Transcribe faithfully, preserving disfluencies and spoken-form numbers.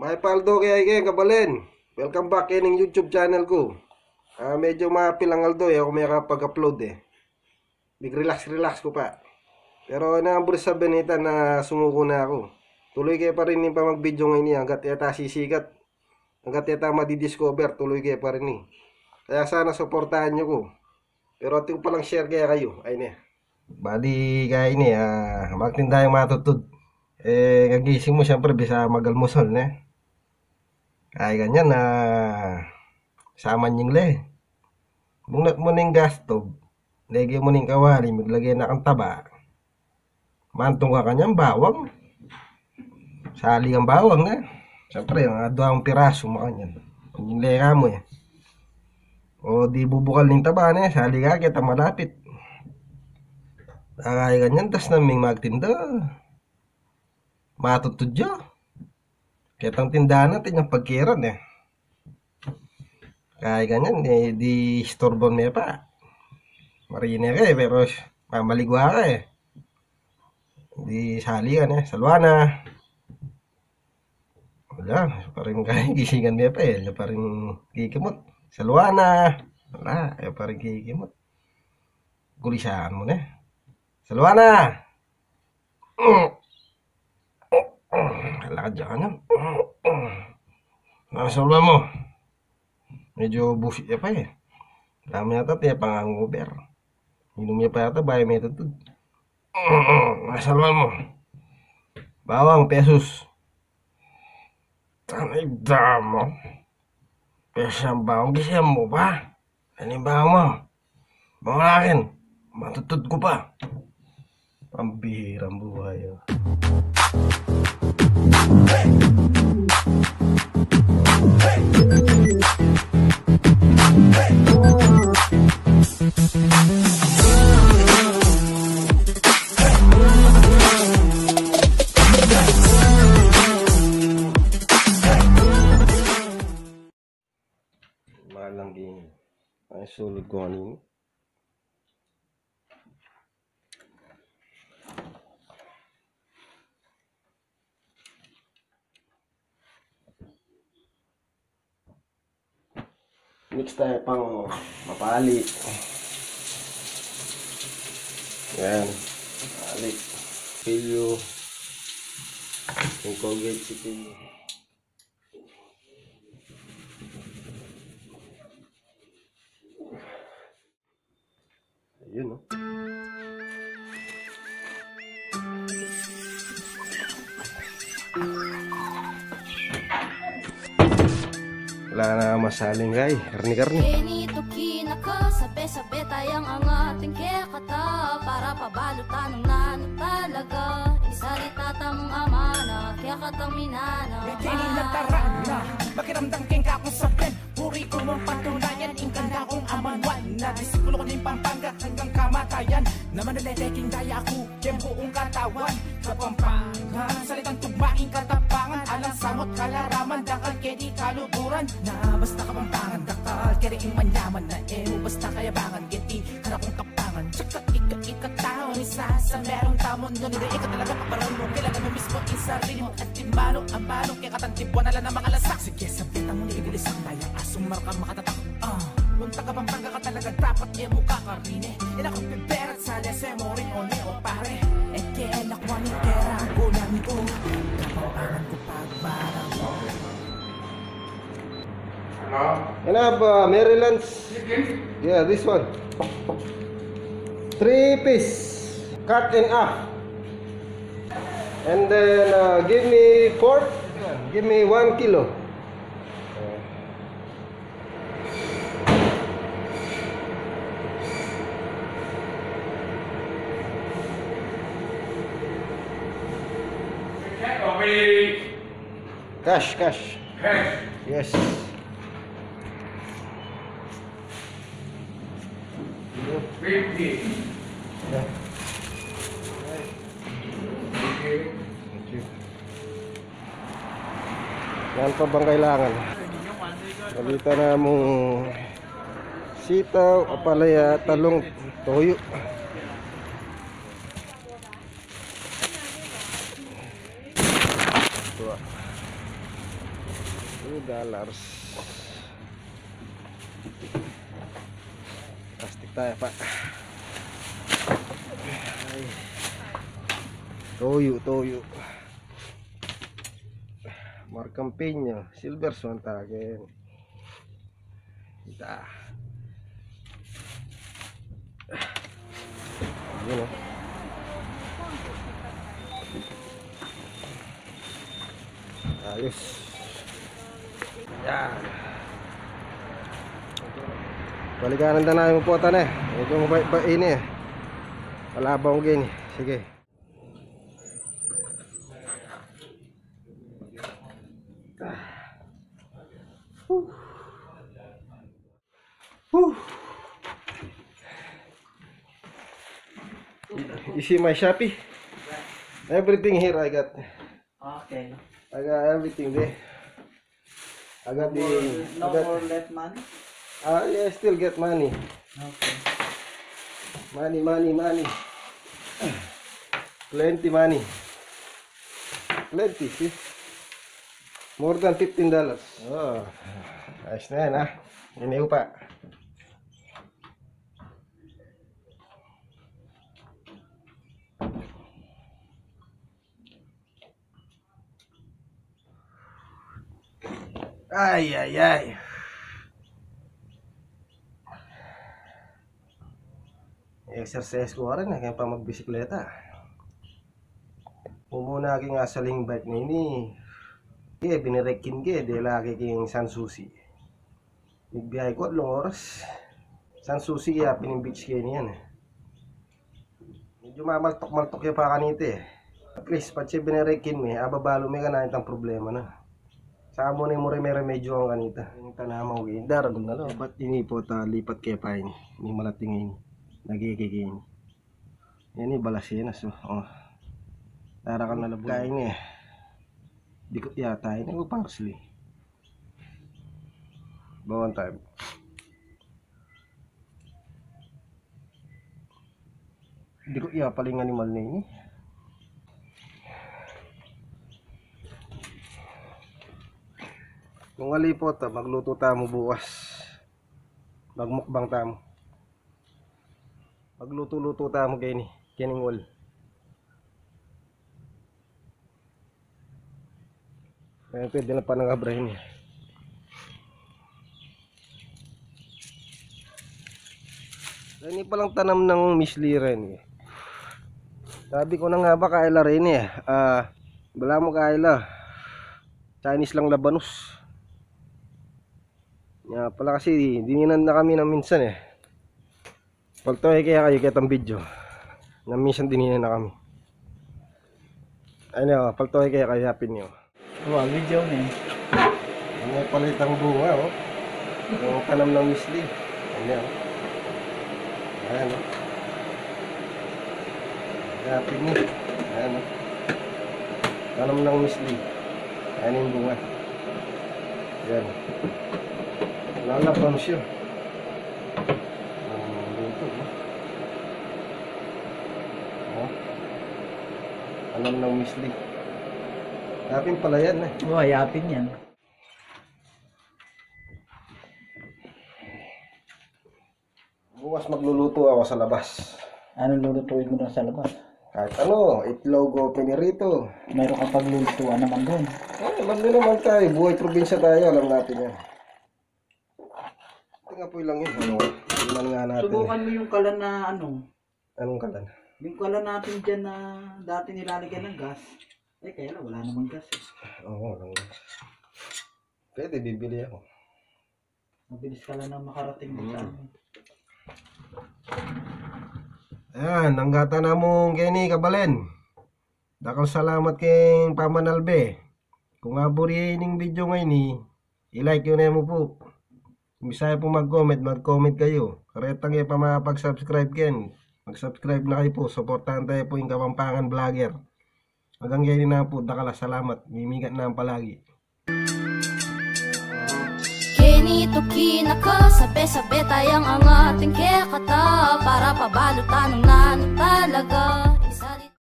Ay, paldo kaya keng kabalen. Welcome back kening YouTube channel ku. Ah, medyo mapil ang aldo e, e ku mekapag-upload e. Mig-relax-relax ku pa. Pero ina, buri sa benitan na sumuko na ku. Tuloy ke pa rin ing pamag-video ngeni, anggat e ta sisikat. Anggat e ta madi-discover, tuloy ke pa rin e. Kaya sana suportahan yu ku. Pero atin ku palang share kaya kayu. Ay ne. Bali kaya ini, ah, magtinda yang matutud. E, kagising mu, siyempre, bisa mag-almusal, ne? Kaya ganyan, ah, saman ing le. Bungnat mu ning gas stove, lege mu ning kawali, miglage na kang taba. Mantung ka kanyan bawang. Sali kang bawang, ne? Siyempre, mga duang pirasu makanyan. Ing le ka mu, e. O di bubukal ning taba, ne? Sali ka, keta malapit. Kaya ganyan, tas na ming magtinda. Matutud ya. Ketang tindahan na, atin yang pagkiran, e. Kaya ganyan, e, di istorban me pa. Marine ka, e, pero mamaligwa ka, e. Di sali ka, e. Salwa na. Wala, parin kaya gisingan me pa, e. Wala parin kikimot. Salwa na. Wala, e, parin kikimot. Gulisan mu ne. Salwa na. Lakad ya kanyan. Nasa ulo mu. Medyo busi ya pa, e. Dami yata, tiya panganguber. Inum ya pa yata, bayu me tutud. Nasa ulo mu. Bawang, pesus. Tanay damo. Pesus yang bawang, gisian mu pa. Ani ba mo? Bawang akin. Matutud ku pa. Pambihirang buhay, o. Malang gini. Ay, sulud ku kanini. Mix tayo pang mapali. Yan. Mapali. Pilyo. Yung Colgate City. Ayun, no? Wala na masaling kay karni-karni. Keni tuki na ka, sabe-sabe tayang angating kekata para pabalutan ng nanu talaga. Isali tatamung amana, kekatang minana. Keni na tarana, makiramdam keng kakung saben. Puri ku mung patunayan ing kanda kung amanuan na disipulo ku ning Pampanga hanggang kamatayan. Na manulete king daya ku keng buung katawan. Kapampangan, salitang tugma ing katapangan. Alang samut kalaraman, dakal kedi kaluburan. Na basta Kapampangan, dakal kedi ing manyaman. Na e mu basta kayabangan, keti kara kung kapangan. Tsaka ika-ika tau ni sasa merong tamu. Ngunit ika talaga paparan mu, kilala mu mismo ing sarili mu. At di malu ang malu, kaya katantibuan na lang na makalasa. Sige, sabitan mu ni igulisak na yang asong marka makatatak. Ah, kung taga Pampanga ka talaga, dapat e mu kakarine. Ina kung pibera't sa lese mo rin, o ne, o pare. E ke anak mo ni kera, gulang ko. Kapampangan ko pagbarang ko. Can I have, uh, Maryland's? Chicken? Yeah, this one. Three piece, cut in half. And then, uh, give me pork. Give me one kilo. Check, okay. Cash, cash. Cash. Yes. Fifty. Yeah. Thank you. Thank you. Yan pa bang kailangan? Balita na mung sitaw, apalaya, talung, toyo. Tua. Two dollars. Plastic tayo pa. Ay. Toyo, toyo. Markang Peña, Silver Swan tagen. Ita. Yun, oh. Ayos. Yan. Balikan na namin po, tane. Medyo mabait-bait ini, eh. Palabaw ko gini. Sige. Whew. You see my Shopee? Everything here I got. Okay. I got everything there. I got the, no I got more left money? Ah, yeah, I still get money. Okay. Money, money, money. Plenty money. Plenty, see? More than fifteen dollars. Oh, ayos na yan, ah. Ini pa. Ay, ay, ay. Exercise ko rin, eh, kaya pa magbisikleta. Mumuna king asaling bike na ini. Kaya binirekin ke, de lagi king Sans Souci. Bigbiyahe ko atlung oras. Sans Souci, ya pin ing beach keni yan, eh. Medyo mamaltok-maltok ya pa kanita, eh. At least, patse binirekin me, ababalu me kanita ing problema na. Sa mo ne mu reme-remedyo kanita. Ing tanam mu, eh, daragul na lo. Ba't ini po ta lipat ke pa ini? Ini malating ini. Nagkikiki ini. Ini balasenas, oh. Oh. Darakal na labun. Kain, eh. Dikut yata ini o parsley. Bawang tayo. Dikut ya pala ing animal na ini. Nung ali po ta, magluto tamu bukas. Magmukbang tamu. Magluto-luto tamu keni, kening wal. Ayan, pwede na pa ng abrahin, eh. Ini palang tanam nang misli rin, eh. Sabi ko na nga ba, kaila rin, eh. Ah, balamu kaila. Chinese lang labanus. Ya pala kasi, dininan na kami nang minsan, eh. Paltoy kaya kayu ketang video. Nang minsan dininan na kami. Ano, paltoy kaya kayu, happy new. Wa, video na, eh. Ano pala itang bunga, oh. Yung tanam nang misli. Ano, oh. Ayan, oh. Happy new. Ayan, oh. Tanam nang misli. Ayan yung bunga. Yan. Lalabang siya. Ang luto, no? Oh. Tanam nang misli. Yapin pala yan, eh. Oh, yapin yan. Bukas magluluto ako sa labas. Anong lulutuin mo na sa labas? Kahit ano, itlog o pinirito. Meron kang paglulutuan naman doon. Eh, magno naman tayo. Buhay probinsya tayo, alam natin yan. Ito nga po lang yun. Ano, tingnan nga natin. Subukan mo yung kalan na ano. Anong kalan? Yung kalan natin dyan na dati nilalagyan ng gas. Eh, kaya lang, wala namang gas, eh. Oo, walang gas. Pwede, bibili ako. Mabilis ka lang nang makarating dito sa amin. Ayan, anggatan na mung keni, kabalen. Dakal salamat keng pamanalbe. Kung aburi ning video ngeni, i-like yu ne mu pu. Kung bisa yu pu mag-comment, mag-comment kayu. Karetang e pa makapag-subscribe ken, mag-subscribe na kayu pu. Suportahan tayo pu ing Kapampangan Vlogger. Agang keni na pu, dakal a salamat. Mimigat na palagi. Keni to kinaka, sabe-sabe tayang angatin kekata, para pabalutan ng nanu talaga.